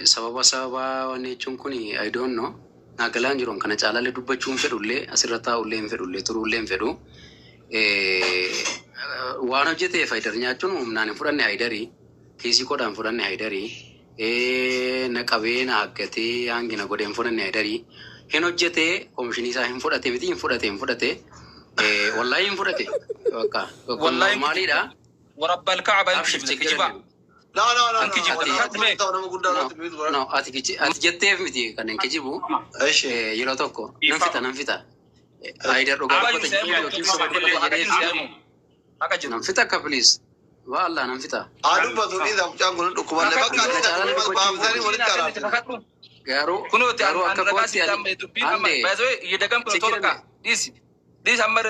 Sababa wanni jechuun kun, I don't know. Naa galaan jiru kana caalaallee dubbachuu hin fedhullee, asirra taa'ullee hin fedhullee, turuullee hin fedhu. Waan hojjeteef Haydar nyaachuun humnaan hin fudhanne, Haydarii kiisii kodhaan fudhanne, Haydarii na qabee na haggatee hangi na godhee hin fudhanne. Haydarii hin hojjetee, koomishinii isaa hin fudhate miti, hin fudhate, hin fudhate, wallaahi hin fudhate, bakka kun Wallaahi normaaliidha. ورب الكعبة Abshir. Hin kijibaa. No, no, no, An no. kijiba. Ati Mee. nama guddaa No, irratti miitu godhadhu. no, ati jetteef miti kan hin kijibu. Ishi. Yeroo tokko nan fixa, nan fixa. Haydar dhugaa Haqa dubbata jiru jedhee yookiin soba dubbata haqa jedhee jiru si'amu. Haqa jiru. Nan fixa akka, please. Waa Allah, nan fixa. Haa dubbatu, dhiisa, mucaan kun dhukkuballee. Bakka Kana caalaa dhiisa dubbachuu baafsanii walitti araarsu. Garuu Kunuuti garuu an akka ragaa kootti sitti ani amma dubbiin amma ande baay'ee yedagam kun Chikkira tola dhiisi. Dhiisi amma,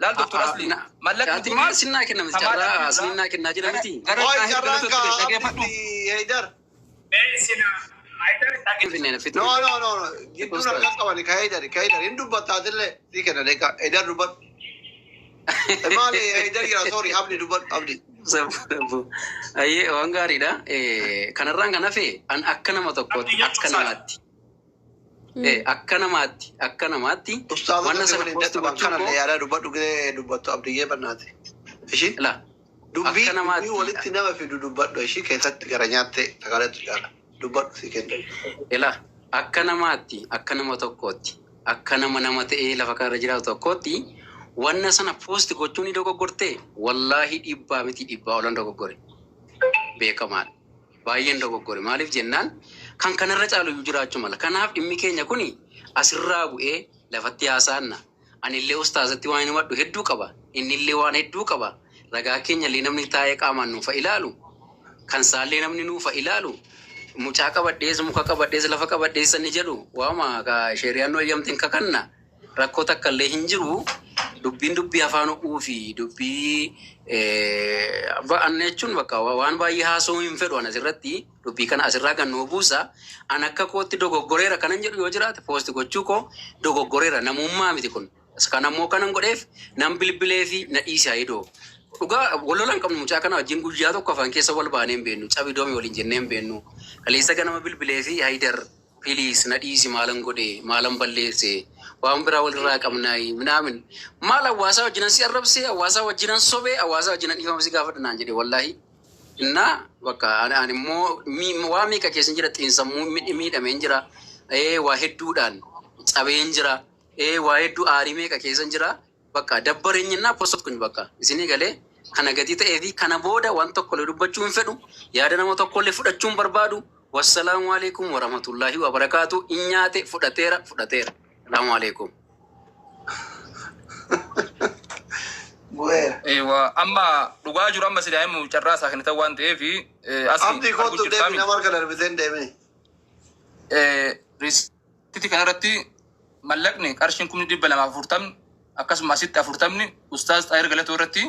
laal Doktor Asli mallaqni Ati maal sinnaa kenna miti, carraa sinnaa kennaa jira miti. Gara Oi, Xaahir carraan Galatootti kaa dhaggeeffadhu. Abdi Heydar. Finfinnee na fixa. No, no, no, no. Gidduun harkaa qabani ka Heydari, ka Heydari. Hin dubbattaatillee sii kenna deekaa. Heydar dubbadhu. Maali Heydar jira, sorry, Abdi dubbadhu, Abdi. Ayyee, waan gaariidha. Kanarraan kan hafe an akka nama tokkootti, akka namaatti. Akka namaatti Ustaazota wanna si sana waliin post dadhaban gochuu kanallee koo yaadaa dubbadhu, gidee dubbattu Abdiyyee bannaati. Ishii la dubbii akka namaatti dubbii walitti nama fidu dubbadhu, ishii keessatti gara nyaattee sagaleetu caala. Dubbadhu, si kenna. Ila akka namaatti, akka nama tokkootti, akka nama nama ta'ee lafa kanarra jiraatu tokkootti, wanna sana post gochuun ni dogoggortee, wallaahi dhibbaa miti dhibbaa olan dogoggore, beekamaadha. Baay'een dogoggore. Maaliif jennaan, kan kanarra caalu iyyuu jiraachuu mala. Kanaaf dhimmi keenya kuni asirraa bu'ee lafatti haasa'anna. Anillee ustaazatti waan himadhu hedduu qaba. Innillee waan hedduu qaba. Ragaa keenya illee namni taa'ee qaamaan nuufa ilaalu. Kan saallee namni nuufa ilaalu. Mucaa qabadhees, muka qabadhees, lafa qabadhees inni jedhu waama sheeriyaan nu eeyyamteen kakanna. Rakkoo takka illee hin jiru. Dubbiin dubbii afaan ho'uu fi dubbii anna jechuun bakka waan baay'ee haasa'uu hin fedhu. An asirratti dubbii kana asirraa kan nuu buusa. An akka kootti dogoggoreera kanan jedhu yoo jiraate, post gochuu koo dogoggoreera, namummaa miti kun. Kan ammoo kanan godheef nan bilbilee fi na dhiise hayidoo. Dhugaa wal lola hin qabnu mucaa kana wajjin, guyyaa tokko afaan keessa wal baanee hin beennu, cabi doomi waliin jennee hin beennu. Kaleessa ganama bilbilee fi "Haydar, please na dhiisi, maalan godhe, maalan balleesse, waan biraa walirraa qabnaayi minaamin, maal hawaasaa wajjinan si arrabse, hawaasaa wajjinan sobee, hawaasaa wajjinan dhiifama si gaafadha" naan jedhe wallaahi. Innaa bakka ani immoo waa meeqa keessa jira, xiinsammuu miidhameen jira, waa hedduudhaan cabeen jira, waa hedduu aarii meeqa keessa jira, bakka dabbareenyennaa post kun bakka isinii galee kana gatii ta'ee fi kana booda waan tokkollee dubbachuu hin fedhu, yaada nama tokkollee fudhachuu hin barbaadu. Wassalaamu alaikum warahmatullahi wabarakaatu. In nyaate, fudhateera, fudhateera. Salaamu alaikum. Bu'eera. Eewa, amma dhugaa jiru amma silaa himu carraa isaa kennitan waan ta'eef asli Abdii arguu kootu deemi, jirtaami. nama harka darbitee hin deemini. Riisitii kanarratti mallaqni qarshiin 240,000 akkasuma asitti 40 ustaaz Xaayir Galatoo irratti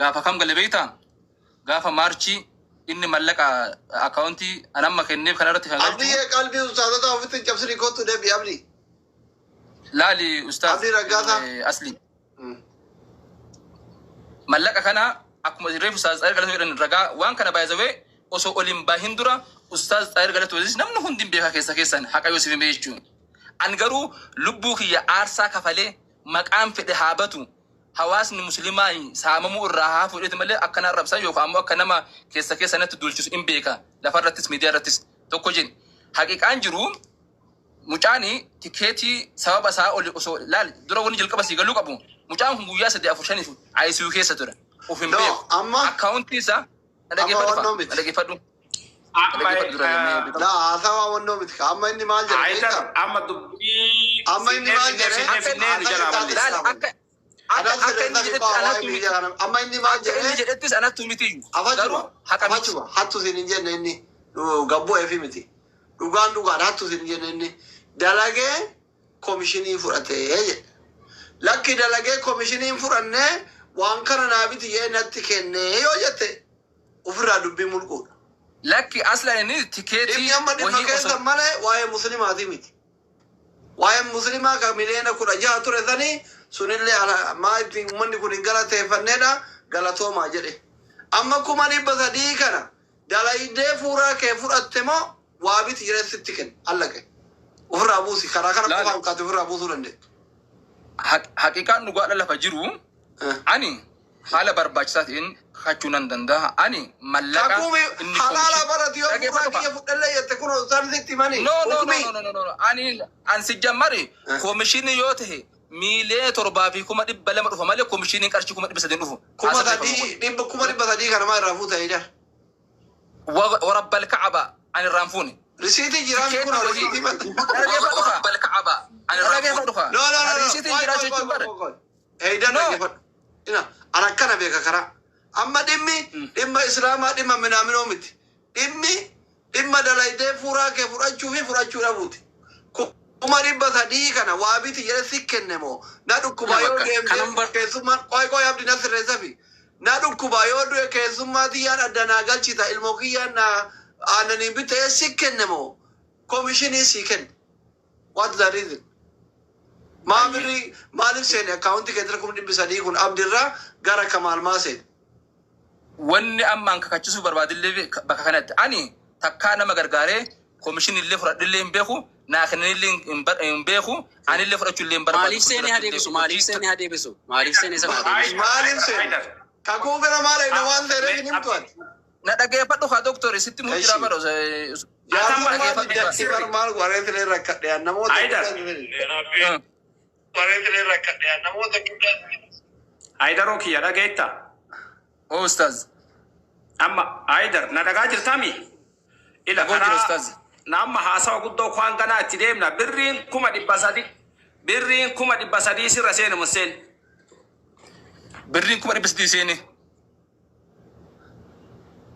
gaafa kam gale beektaa? Gaafa Maarchii inni mallaqa akkaawuntii an amma kenneef kanarratti kan galchu. Abdiyyee, qalbii ustaazota ofitti hin cabsini, kootu deebi, Abdii. Laali ustaaz. Abdii Raggaasaa. Asli. Mallaqa kana akkuma reefu ustaaz Xaayir Galatoo jedhan ragaa waan kana baay'isawee osoo oliin bahin dura ustaaz Xaayir Galatoo namni hundi hin beekaa keessa keessan haqa yoo siif hime jechuun. An garuu lubbuu kiyya aarsaa kafalee maqaan fedhe haa batu, hawaasni muslimaa saamamuu irraa haa fuudheeti malee akka na arrabsan yookaan ammoo akka nama keessa keessa natti duulchisu hin beeka, lafarrattis miidiyaa irrattis tokko jedhe. Haqiqaan jiru mucaani tikeetii sababa isaa oli osoo laal dura wanni jalqaba sii galuu qabu, mucaan kun guyyaa sadii afur shaniif ICU keessa ture, of hin No, beeku. amma Akkaawuntii isaa na amma dhaggeeffadhu wannoo fa'a na miti. dhaggeeffadhu Amma dhaggeeffadhu dura jennee. La haasawaa wannoo miti. Amma inni maal jedhe Haydar beektaa? amma dubbii Amma inni finnee maal finnee jedhe? finnee finnee nu jalaa Haasawaa balleessa. Laal isaati. akka Anaan akka inni sirreessaa fi jedhetti waa'ee anattu miti. miidiyaa kana. Amma inni maal Akka inni jedhe? jedhettis anattu miti, garuu Afachuma haqa miti. afachuma, hattu isin hin jenne inni gabboo eefi miti. Dhugaan dhugaan, hattu isin hin jenne, inni dalagee komishinii fudhatee jedhe. Lakki, dalagee komishinii hin fudhannee, waan kana naa biti jee natti kennee yoo jette ofirraa dubbii mulquudha. Lakki, aslan inni tikeetii Dhimmi amma dhimma wahii osoo keessa malee waa'ee musliimaati miti. Waa'ee musliimaa kan miliyoona 16 ture sanii sunillee maa ittiin uummanni kun hin galateeffanneedha, galatoomaa jedhe. Amma 300,000 kana dalaydee fuuraa kee fudhatte moo Waa biti jedhee sitti kenna allaqe. Ofirraa buusi karaa kana Laala. qofaan kaate ofirraa buusuu dandeettu. Haqiqaan dhugaadha lafa jiru ani haala barbaachisaa ta'een kakachuu nan danda'a. Ani mallaqa Kakuu inni halaala barati yoo Dhaggeeffadhu fuuraa kiyya fudhallee jette kun isaan sitti himanii. No, no, no, Hukmii. no, no, no, no. Ani an si jammari koomishinii yoo ta'e 7,200,000 dhufa malee koomishiniin qarshii 300,000 dhufu. 300,000 kana maa irraa fuutanii jira. Warabbal ka'aba ani irraan fuune. Risiitii jiraan kun risiitii maxxansa. Dhaggeeffadhu kaa. Dhaggeeffadhu kaa. No, no, no, no. Risiitiin jiraa jechuun bara. Heeydan No. dhaggeeffadhu. Ina, an akkana beeka karaa. Amma dhimmi dhimma Islaamaa dhimma minaaminoo miti. Dhimmi dhimma dalaydee fuuraa kee fudhachuu fi fudhachuu dhabuuti. 300,000 kana waa biti jedhee si kenne moo na dhukkubaa yoo Bakka, kanan deemtee bar- keessummaan qoy qoy abdi na sirreessa fi na dhukkubaa yoo du'e keessummaa tiyyaan adda naa galchita ilmoo kiyyaan naa aannaniin bitee si kenne moo komishinii si kenne. What is the reason? Maamilli maaliif seene akkaawuntii keetti 300,000 kun abdirraa gara kamaal maa seene? Wanni ammaan kakachisuu barbaadillee bakka kanatti ani takkaa nama gargaaree koomishinii illee fudhadhillee hin beeku, naa kennanillee hin beeku, anillee fudhachuu illee hin barbaadu. Maaliif seenee haa deebisu? Maaliif seenee haa deebisu? Maaliif seenee sana haa deebisu? Maaliif seene? Kakuu bira maal eegna waan seeneef hin himtu ati. Na dhaggeeffadhu kaa doktori sitti muu jira Eshi. bara. Jaartummaa Dhaggeeffadhu. diddatti bar maal wareetilee rakkadhe namoota Haydar. wareetilee rakkadhe namoota guddaa. Haydaroo kiyya dhageetta. Oo ustaaz. Amma Haydar na dhagaa jirtami? Ila Dhagoo jira karaa ustaaz. na amma haasawa guddoo kwaan ganaa itti deemna. Birriin 300,000 birriin 300,000 sirra seene mun seene. Birriin 300,000 seene.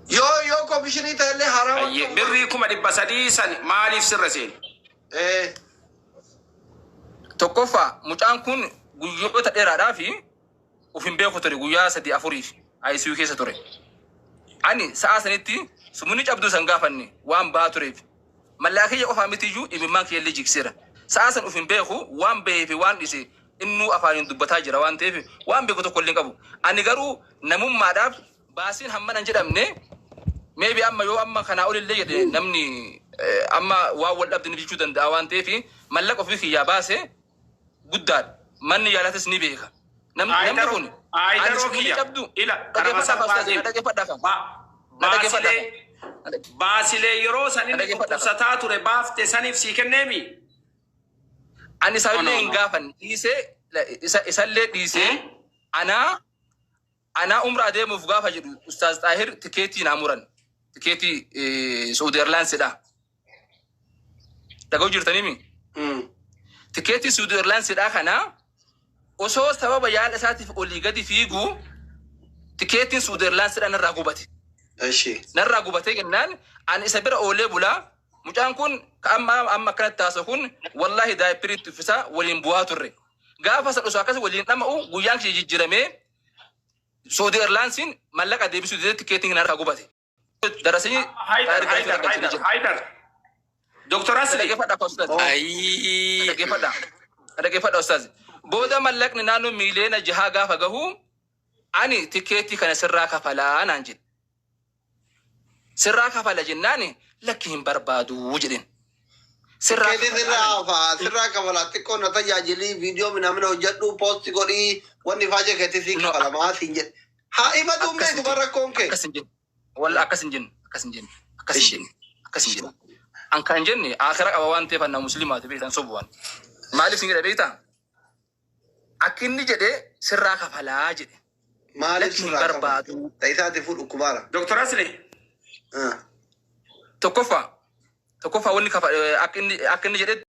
Yoo komishinii ta'ellee haraama. Ayyee, birrii 300,000 san maaliif sirra seene? Eh, Tokkoffaa mucaan kun guyyoota dheeraadhaa fi of hin beeku ture guyyaa sadii afuriif ICU keessa ture. Ani sa'a sanitti sumuni cabduu san gaafanne waan ba'aa tureef. Mallaa kiyya qofaa mitiyyuu imimmaan kiyyallee jigseera. Sa'a san of hin beeku waan bahee fi waan dhise innuu afaaniin dubbataa jira waan ta'eef waan beeku tokko illee hin qabu. Ani garuu namummaadhaaf baasiin hammana hin jedhamne maybe amma yoo amma kanaa olillee jedhe namni amma waan wal dhabde ni jechuu danda'a waan ta'eef mallaqa ofii kiyyaa baase guddaadha. Manni yaalatis ni beeka. Namni kun ani Haydaroo sumuni kiyya cabdu ila karama dhaggeeffadhaa salphaa ustaaz deema. dhaggeeffadhaa kan. Na dhaggeeffadhaa. Baasilee yeroo san inni Dhaggeeffadhaa. dhukkubsataa ture baafte saniif sii kenneemi. Ani No, isallee no, hin no. gaafanne dhiisee isallee dhiisee anaa umraa deemuuf gaafa jedhu Ustaaz Xaahir tikeetii naa muran. Tikeetii Saudi Airlinesidha. Dhaga'u jirtanii Tikeetii Saudi Airlinesidha kana osoo sababa yaala isaatiif olii gadi fiigu tikeetiin Saudi Airlinesidha narraa gubate. Eshi. Narraa gubatee jennaan ani isa bira oolee bulaa mucaan kun ka amma amma akkanatti taasisu kun wallaahi daayipirii itti uffisaa waliin bu'aa turre. Gaafa isa dhusu akkas waliin dhama'u guyyaan kiyya jijjiiramee Saudi Airlinesiin mallaqa deebisuu didee tikeetiin narraa gubate. Darasanii Haydar, Haydar, Haydar, Haydar. Doktor Asli. Dhaggeeffadhaa ustaaz. Ayii. Dhaggeeffadhaa. Dhaggeeffadhaa ustaaz. Booda mallaqni naannoo 6 miiliyoona gaafa gahu ani tikeetii kana sirraa kafalaa naan jedhe. Sirraa kafala jennaan lakki hin barbaadu jedheen. Sirraa Keetii sirraa hafaa sirraa kafalaa xiqqoo na tajaajilii viidiyoo minamina hojjedhu poosti godhii wanni faajee keetii sii No. kafalamaa siin jedhe. Haa himatu Akkas beeku hin bara rakkoon kee. Akkas hin jenne. Walla akkas hin jenne. Akkas hin jenne. Akkas hin jenne. Akkas hin jenne. An kan jenne akira qaba waan ta'eef anna musliimaati beektan sobu waan. Maaliif sin jedhe beektaa? Akka inni jedhe sirraa kafalaa jedhe. Maaliif Lakki hin sirraa barbaadu. kafala? Ta'isaati fuudhu kubaara. Doktor Asli. Tokkoffaa wanni kafa akka inni jedhetti